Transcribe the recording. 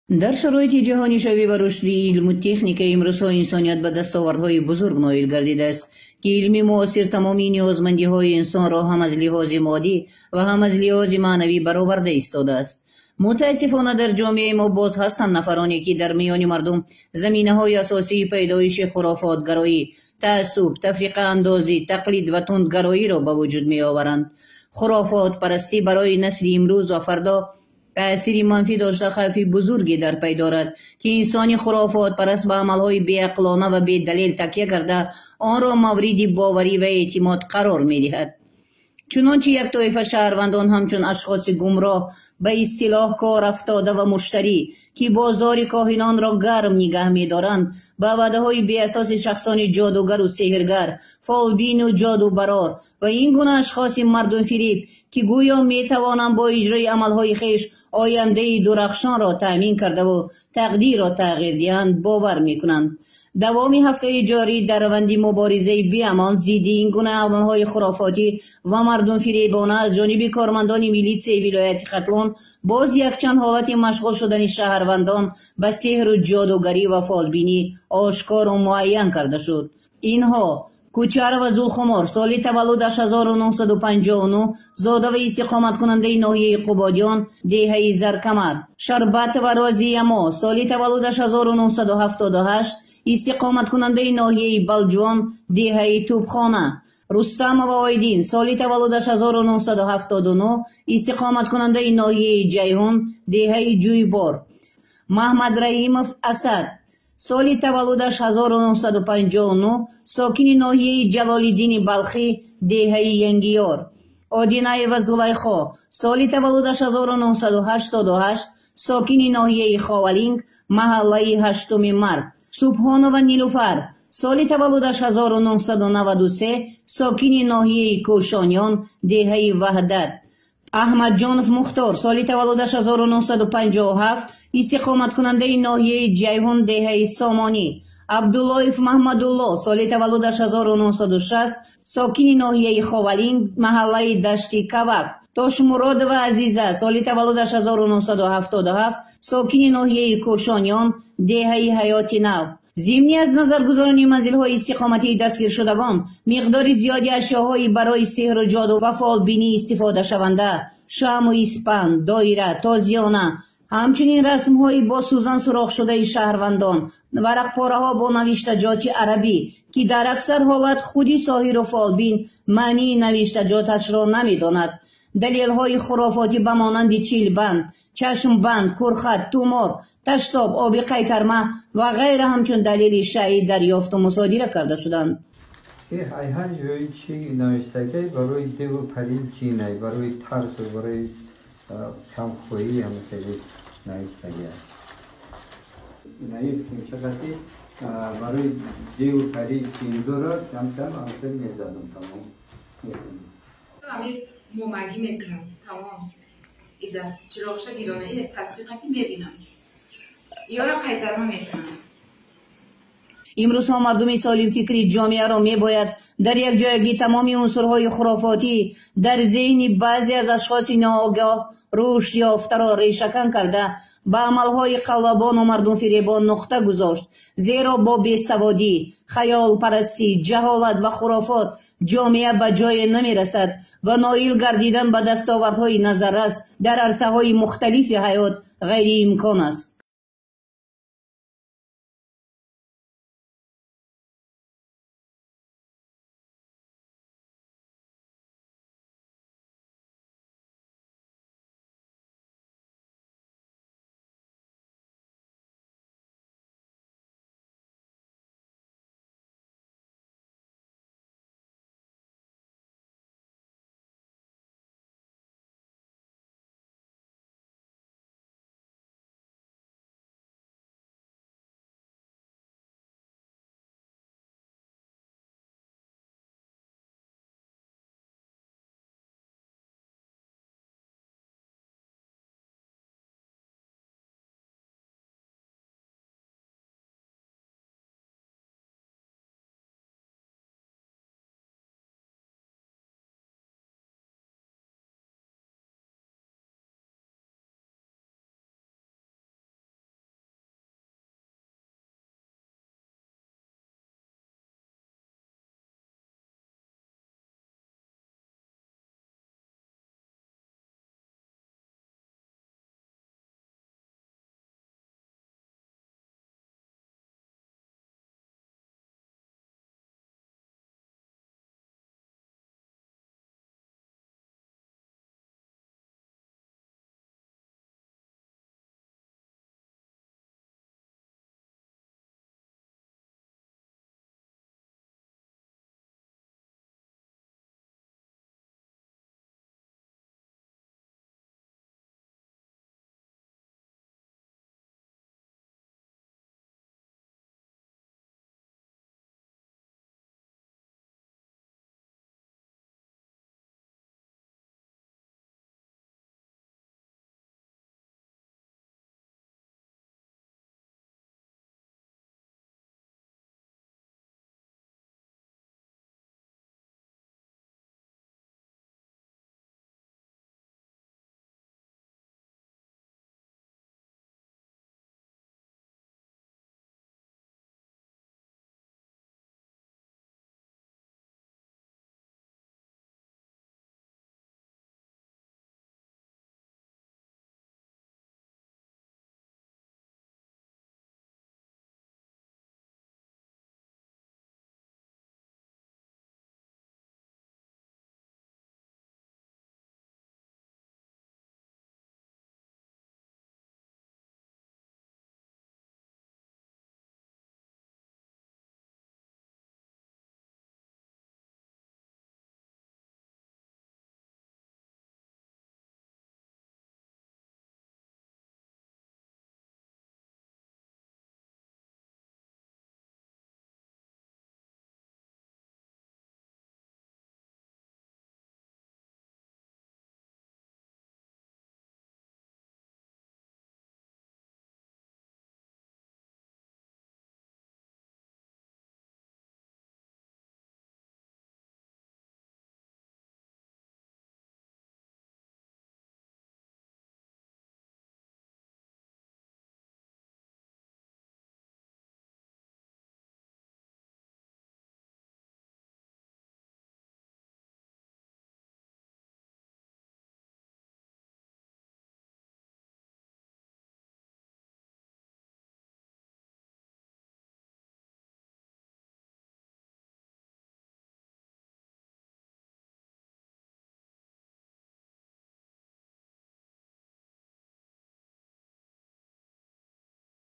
Дар шароити ҷаҳонишавӣ ва рушди илму техника имрӯзҳо инсоният ба дастовардҳои бузург ноил гардидааст, ки илми муосир тамоми ниёзмандиҳои инсонро ҳам аз лиҳози моддӣ ва ҳам аз лиҳози маънавӣ бароварда истодааст. Мутаассифона, дар ҷомеаи мо боз ҳастанд нафароне, ки дар миёни мардум заминаҳои асосии пайдоиши хурофотгароӣ, таассуб, тафриқаандозӣ, тақлид ва тундгароиро ба вуҷуд меоваранд. Хурофотпарастӣ барои насли имрӯз ва фардо таъсири манфӣ дошта, хавфи бузурге дар пай дорад, ки инсони хурофотпараст ба амалҳои беақлона ва бедалел такя карда, онро мавриди боварӣ ва эътимод қарор медиҳад. Чунончи як тоифа шаҳрвандон ҳамчун ашхоси гумроҳ, ба истилоҳ корафтода ва муштарӣ, ки бозори коҳинонро гарм нигаҳ медоранд, ба ваъдаҳои беасоси шахсони ҷодугару сеҳргар, фолбину ҷодубарор ва ин гуна ашхоси мардумфириб, ки гӯё метавонанд бо иҷрои амалҳои хеш ояндаи дурахшонро таъмин кардаву тақдирро тағйир диҳанд, бовар мекунанд. Давоми ҳафтаи ҷорӣ дар раванди муборизаи беамон зидди ин гуна амалҳои хурофотӣ ва мардумфиребона аз ҷониби кормандони милитсияи вилояти Хатлон боз якчанд ҳолати машғул шудани шаҳрвандон ба сеҳру ҷодугарӣ ва фолбинӣ ошкору муайян карда шуд. Инҳо: Кучарова Зулхумор, соли таваллудаш 1959, зода ва истиқоматкунандаи ноҳияи Қубодиён, деҳаи Заркамар; Шарбатова Розиямо, соли таваллудаш 1978, истиқоматкунандаи ноҳияи Балҷувон, деҳаи Тӯбхона; Рустамова Оидин, соли таваллудаш 1979, истиқоматкунандаи ноҳияи Ҷайҳун, деҳаи Ҷӯйбор; Маҳмадраимов Асад, соли таваллудаш 1959, сокини ноҳияи Ҷалолиддини Балхӣ, деҳаи Янгиёр; Одинаева Зулайхо, соли таваллудаш 1988, сокини ноҳияи Ховалинг, маҳаллаи Ҳаштуми Март; Субҳонова Нилуфар, соли таваллудаш 1993, сокини ноҳияи Кӯшониён, деҳаи Ваҳдат; Аҳмадҷонов Мухтор, соли таваллудаш 1957, истиқоматкунандаи ноҳияи Ҷайҳун, деҳаи Сомонӣ; Абдуллоев Маҳмадулло, соли таваллудаш 1960, сокини ноҳияи Ховалинг, маҳаллаи Дашти Кавак; Тошмуродова Азиза, соли таваллудаш 1977, сокини ноҳияи Кӯшониён, деҳаи Ҳаёти Нав. Зимни аз назаргузаронии манзилҳои истиқоматии дастгиршудагон миқдори зиёди ашёҳои барои сеҳру ҷоду ва фолбинӣ истифодашаванда: шамъу испанд, доира, тозиёна, ҳамчунин расмҳои бо сӯзан сурохшудаи шаҳрвандон, варақпораҳо бо навиштаҷоти арабӣ, ки дар аксар ҳолат худи соҳиру фолбин маънии навиштаҷоташро намедонад, далелҳои хурофотӣ ба монанди чилбанд, чашмбанд, курхат, тумор, таштоб, оби қайтарма ва ғайра ҳамчун далели шаъӣ дарёфту мусодира карда шуданд. Ҳар ҷои чи навиштагай, барои деву пари, ҷинай, барои тарсу барои камхоҳӣ ҳамахеле навиштагай. Инаи чақати барои деву пари, ҷиндоро камкам ҳамахеле мезадам, тамом. Момагӣ мекунам, тамом. Ида чироғша гирона, ида тасдиқати мебинам, ёра қайтарма мекунам. Имрӯзҳо мардуми солимфикри ҷомеаро мебояд дар якҷоягӣ тамоми унсурҳои хурофотӣ дар зеҳни баъзе аз ашхоси ноогоҳ рушд ёфтаро решакан карда, ба амалҳои қаллобону мардумфиребон нуқта гузошт, зеро бо бесаводӣ, хаёлпарастӣ, ҷаҳолат ва хурофот ҷомеа ба ҷое намерасад ва ноил гардидан ба дастовардҳои назаррас дар арсаҳои мухталифи ҳаёт ғайриимкон аст.